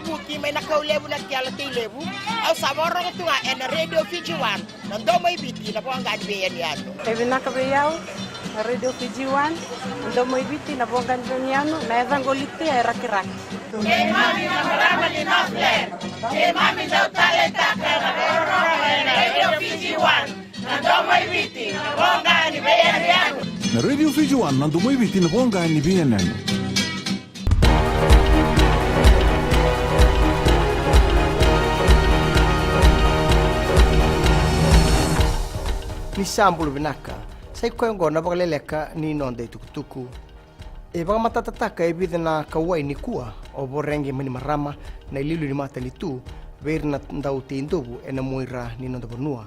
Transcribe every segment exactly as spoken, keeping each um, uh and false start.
Kuti mai na kau levu na kela tei levu. Au sa vakarogo tu ga ena Radio Fiji One, na domo i Viti, na voqa ni veiyanuyanu. E vinaka vei au na Radio Fiji One, na domo i Viti, na voqa ni veiyanuyanu, na yacaqu o Litia e Rakiraki. Keimami na marama ni Northland, keimami dau taleitaka na vakarogo ena Radio Fiji One, na domo i Viti, na voqa ni veiyanuyanu. Na Radio Fiji One, na domo i Viti, na voqa ni veiyanuyanu. Ni sa bula vinaka. Sa i koya oqo na vakaleleka ni noda itukutuku. E vakamatatataka e vica na kauwai nikua o Voreqe Bainimarama, na iliuliu ni matanitu, vei ira na dau tei dovu ena muaira ni noda vanua.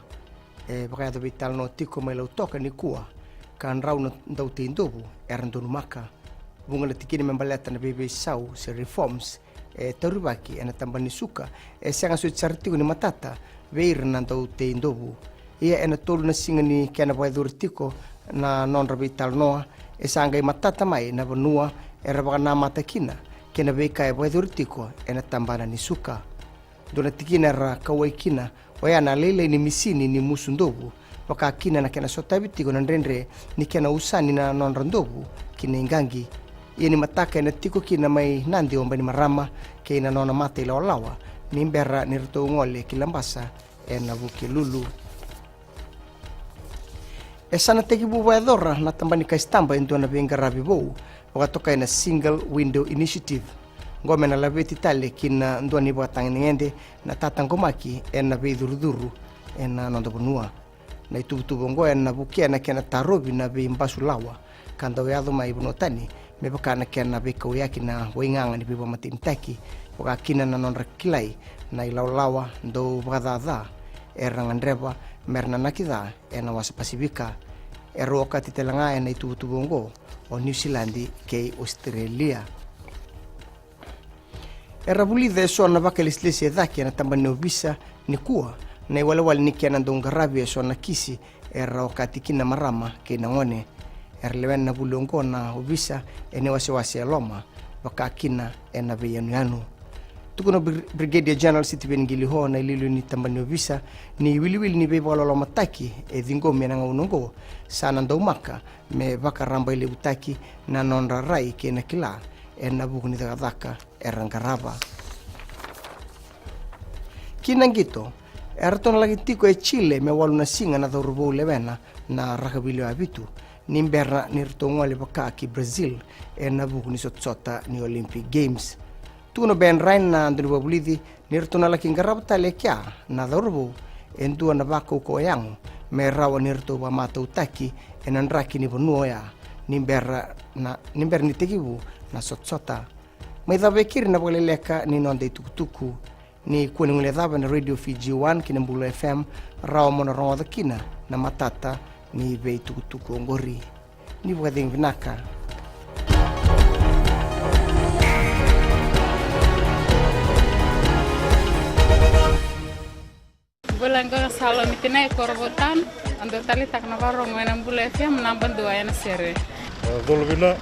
E vakayaco veitalanoa tiko mai Lautoka nikua ka drau na dau tei dovu era donumaka. Vuqa na tikina me baleta na veiveisau se reforms e taurivaki ena tabana ni suka e sega soti sara tiko ni matata vei ira na dau tei dovu. Ia ena tolu na siga ni kena vakayacori tiko na nodra veitalanoa, e sa qai matata mai na vanua era vakanamata kina kei na veika e vakayacori tiko ena tabana ni suka. Dua na tikina era kauwai kina oya na lailai ni misini ni musu dovu, vaka kina na kena sotavi tiko na dredre ni kena usani na nodra dovu ki na iqaqi. Ia ni mataka ena tiko kina mai Nadi o Bainimarama kei na nona mata ilawalawa ni bera ni ratou gole ki Labasa ena Vukelulu. E sa na tekivu vakayacora na tabana ni kasitaba e dua na veiqaravi vou vakatokai na Single Window Initiative. Oqo me na laveti tale ki na dua na ivakatagedegede na tataqomaki ena veicurucuru ena noda vanua. Na ituvatuva oqo ena vukea na kena tarovi na veibasulawa ka dau yaco mai vanua tani, me vaka na kena veikauyaki na waigaga ni veivakamatenitaki, vaka kina na nodra kilai na ilawalawa dau vakacaca era gadreva mera nanaki ca ena wasa Pasifika. Era okati tale ga ena ituvatuva oqo o Niusiladi kei Ositerelia. Era vulica eso na vakalesilesi e cake ena tabana ni ovisa nikua na iwalewale ni kena dau qaravi eso na kisi era okati kina na marama kei na gone. Era lewena na vuli oqo na ovisa ena iwasewase e loma, vaka kina ena veiyanuyanu. Tukuna o Bri-, Brigadier General Sitiveni Qiliho, na iliuliu ni tabana ni ovisa, ni iwiliwili ni veivakalolomataki e ciqomi ena gauna oqo sa na daumaka me vakarabailevutaki na nodra rai kei na kila ena vuku ni cakacaka era qarava. Ki na qito, eratou na laki tiko e Chile me walu na siga na cauravou lewena na rakavi lewe vitu, ni bera ni ratou gole vaka ki Brazil ena vuku ni sotasota ni Olympic Games. Tukuna o Ben Ryan, na dau ni vakavulici, ni ratou na laki qarava tale e kea na cauravou e dua na vakaukauwa yago me rawa ni ratou vakamatautaki ena draki ni vanua oya, ni bera na, ni bera ni tekivu na sotasota. Mai cava e keri na vakaleleka ni noda itukutuku. Ni kua ni guilecava ena Radio Fiji One kei na Bula F M, rawa mo na rogoca kina na matata ni veitukutuku oqori. Ni vakacegu vinaka. Bula, qo na Salomi Tinai, Korovou Town. Au dau taleitaka na vakarogo ena Bula F M, naba dua ena sere. E, colo vina,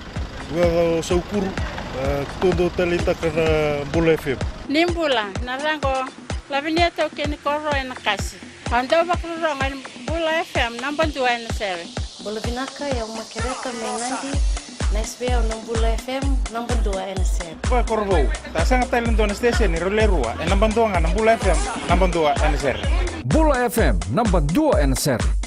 qo o Saukuru, e, tou dau taleitaka na Bula F M. Ni bula, na yacaqu o Lavinia Taukei ni Koro ena Kasi. Au dau vakarorogo ena Bula F M, naba dua ena sere. Bula vinaka, o yau Makereta mai Nadi, nice vei au na Bula F M, naba dua ena sere. Koya Korovou, sa sega tale e dua na station e rau le rua, e naba dua ga na Bula F M, naba dua ena sere. Bula F M, naba dua ena sere.